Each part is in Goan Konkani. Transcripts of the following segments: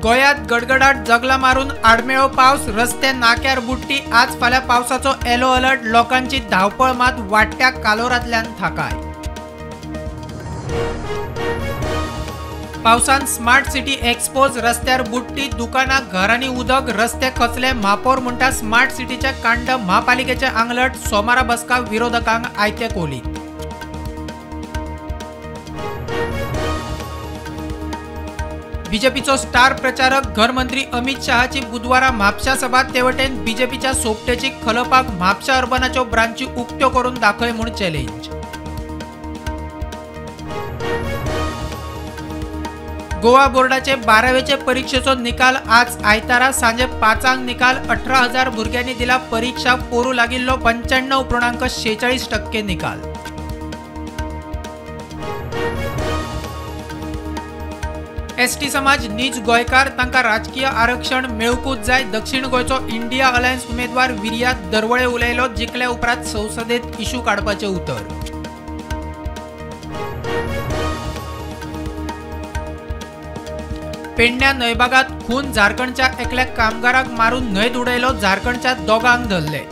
गोंयांत गडगडाट जगला मारून आडमेळो पावस, रस्ते नाक्यार बुडटी। आज फाल्यां पावसाचो येलो अलर्ट, लोकांची धांवपळ मात वाडट्या कालोरांतल्यान थाकाय। पावसान स्मार्ट सिटी एक्सपोज, रस्त्यार बुडटी, दुकानां घरांनी उदक, रस्ते खचले। म्हापौर म्हणटा स्मार्ट सिटीचे कांड म्हापालिकेचे आंगलट। सोमारा बसका, विरोधकांक आयते कोलीत। बीजेपीचो स्टार प्रचारक घरमंत्री अमित शहाची बुधवारा म्हापशा सभा। तेवटेन बीजेपीच्या सोपटेची खलपाक म्हापशा अर्बनाच्यो ब्रांची उक्त्यो करून दाखय म्हूण चॅलेंज। गोवा बोर्डाचे 12वेचे परीक्षेचो निकाल आज आयतारा सांजे 5 निकाल। 18,000 भुरग्यांनी दिला परीक्षा, पोरू लागिल्लो 95.46% निकाल। एसटी समाज नीज गोंयकार, तांकां राजकीय आरक्षण मेळकूच जाय। दक्षिण गोंयचो इंडिया अलायन्स उमेदवार विर्यात दरवळे उलयलो। जिखले उपरांत संसदेत इशू काडपाचें उतर। पेडण्या न्हंयबागात खून, झारखंडच्या एकल्या कामगाराक मारून न्हंयत उडयलो। झारखंडच्या दोगांक धरले।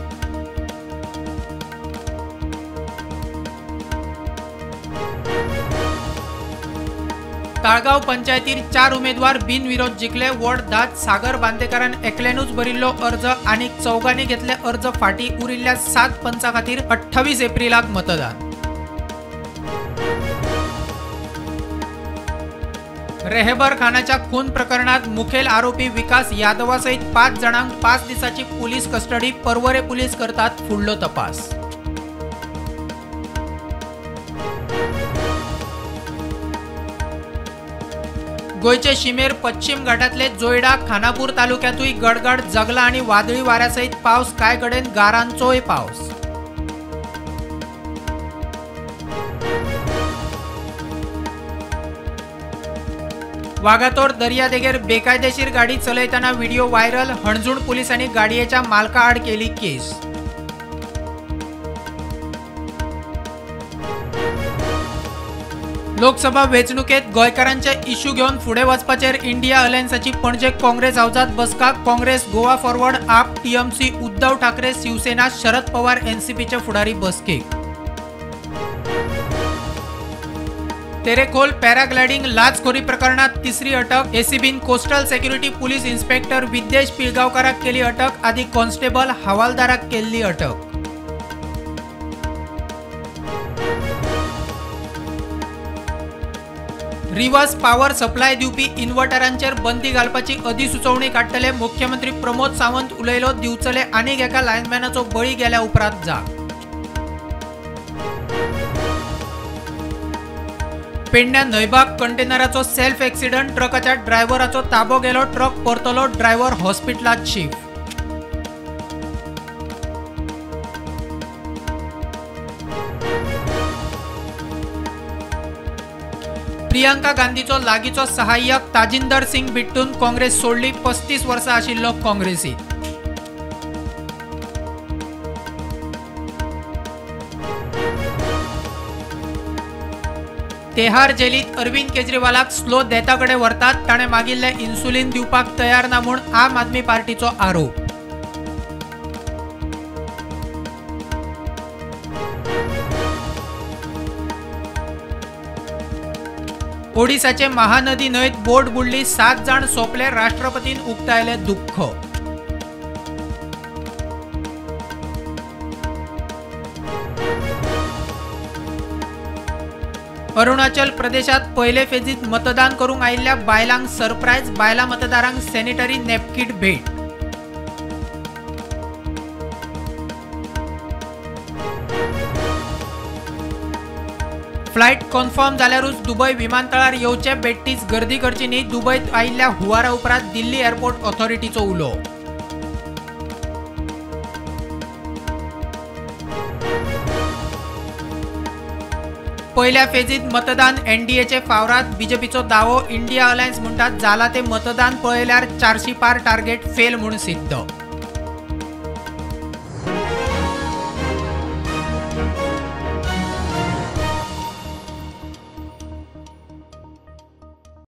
ताळगांव पंचायतीर 4 उमेदवार बिनविरोध जिखले। वॉर्ड 10 सागर बांदेकारान एकल्यानूच भरिल्लो अर्ज आनी 4 घेतले अर्ज फाटी। उरिल्ल्या 7 पंचा खातीर 28 एप्रिलाक मतदान। रेहबर खानाच्या खून प्रकरणात मुखेल आरोपी विकास यादवासहित 5 जाणांक 5 दिसांची पुलीस कस्टडी। पर्वरे पुलीस करतात फुडलो तपास। गोंयचे शिमेर पश्चिम घाटातले जोयडा खानापूर तालुक्यातूय गडगड जगला आणि वादळी वाऱ्यासहित पावस, कांय कडेन गारांचोय पावस। वागातोर दर्यादेगेर बेकायदेशीर गाडी चलयतना व्हिडिओ व्हायरल। हणजूण पुलिसांनी गाडयेच्या मालका आड केली केस। लोकसभा वेंचणुकेत गोंयकारांचे इश्यू घेवन फुडें वचपाचेर इंडिया अलायन्साची पणजे काँग्रेस हावजात बसका। काँग्रेस, गोवा फॉरवर्ड, आप, टीएमसी, उद्धव ठाकरे, शिवसेना, शरद पवार, एनसीपीचे फुडारी बसकेक। तेरेखोल पॅराग्लायडिंग लाचखोरी प्रकरणात तिसरी अटक। एसीबीन coastal security police inspector Vidyesh पिळगांवकाराक केली अटक। आदी कॉन्स्टेबल हवालदाराक केल्ली अटक। रिवर्स पावर सप्लाय दिवपी इन्व्हर्टरांचेर बंदी घालपाची अधिसुचोवणी काडटले। मुख्यमंत्री प्रमोद सावंत उलयलो। दिवचले आनीक एका लायनमॅनाचो बळी गेल्या उपरांत जाग। पेडण्या न्हंयबाग कंटेनराचो सेल्फ एक्सिडंट, ट्रकाच्या ड्रायव्हराचो ताबो गेलो। ट्रक परतलो, ड्रायव्हर हॉस्पिटलांत शिफ्ट। प्रियंका गांधीचो लागींचो सहाय्यक ताजिंदर सिंग बिट्टून काँग्रेस सोडली। 35 वर्सां आशिल्लो काँग्रेसीत। तेहार जेलीत अरविंद केजरीवालाक स्लो डेथा कडेन व्हरतात, ताणें मागिल्लें इन्सुलीन दिवपाक तयार ना म्हूण आम आदमी पार्टीचो आरोप। ओडिसाचे महानदी न्हंयत बोट बुडली, 7 जाण सोंपले। राष्ट्रपतीन उक्तायले दुख्ख। अरुणाचल प्रदेशात पयले फेजीत मतदान करूंक आयिल्ल्या बायलांक सरप्रायज, बायलां मतदारांक सॅनिटरी नॅपकीन भेट। फ्लायट कन्फर्म जाल्यारूच दुबय विमानतळार येवचे, बेट्टीच गर्दी करची न्ही। दुबयत आयिल्ल्या हुंवारा उपरांत दिल्ली एअरपोर्ट ऑथॉरिटीचो उलो। पयल्या फेजीत मतदान एनडीएचे फावरात, बीजेपीचो दावो। इंडिया अलायन्स म्हणटात जाला ते मतदान पळयल्यार 400 पार टार्गेट फेल म्हूण सिद्ध।